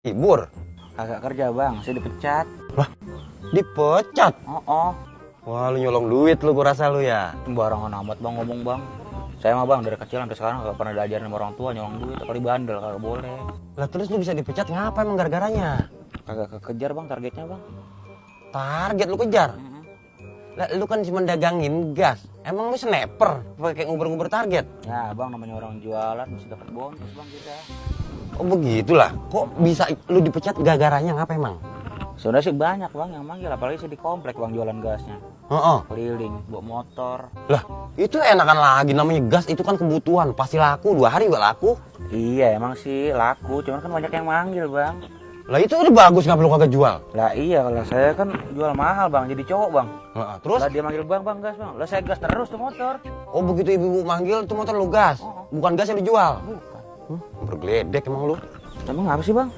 Libur? Kagak kerja bang, saya dipecat. Lah, dipecat? Oh, Wah, lu nyolong duit lu, gua rasa lu ya. sembarangan amat bang ngomong bang. Saya mah bang dari kecil sampai sekarang gak pernah diajarin sama orang tua nyolong duit, kali bandel kagak boleh. Lah terus lu bisa dipecat ngapa emang gara-garanya? Kagak kekejar bang targetnya bang. Target lu kejar? Lah lu kan cuma dagangin gas. Emang lu sniper pakai ngubur-ngubur target? Ya bang namanya orang jualan mesti dapat bonus bang kita. Oh begitulah. Kok bisa lu dipecat gara-garanya ngapa emang? Sebenarnya sih banyak bang yang manggil, apalagi sih di komplek bang jualan gasnya. Heeh. Keliling, bawa motor. Lah, itu enakan lagi namanya gas itu kan kebutuhan, pasti laku 2 hari juga laku. Iya emang sih laku, cuman kan banyak yang manggil bang. Lah itu udah bagus ngapa lu kagak jual? Lah iya kalau saya kan jual mahal bang, jadi cowok bang. Heeh. Terus? Lah dia manggil bang gas bang, lah saya gas terus tuh motor. Oh begitu ibu manggil tuh motor lu gas, bukan gas yang dijual. Bukan. Bergeledek emang lu. Emang apa sih bang?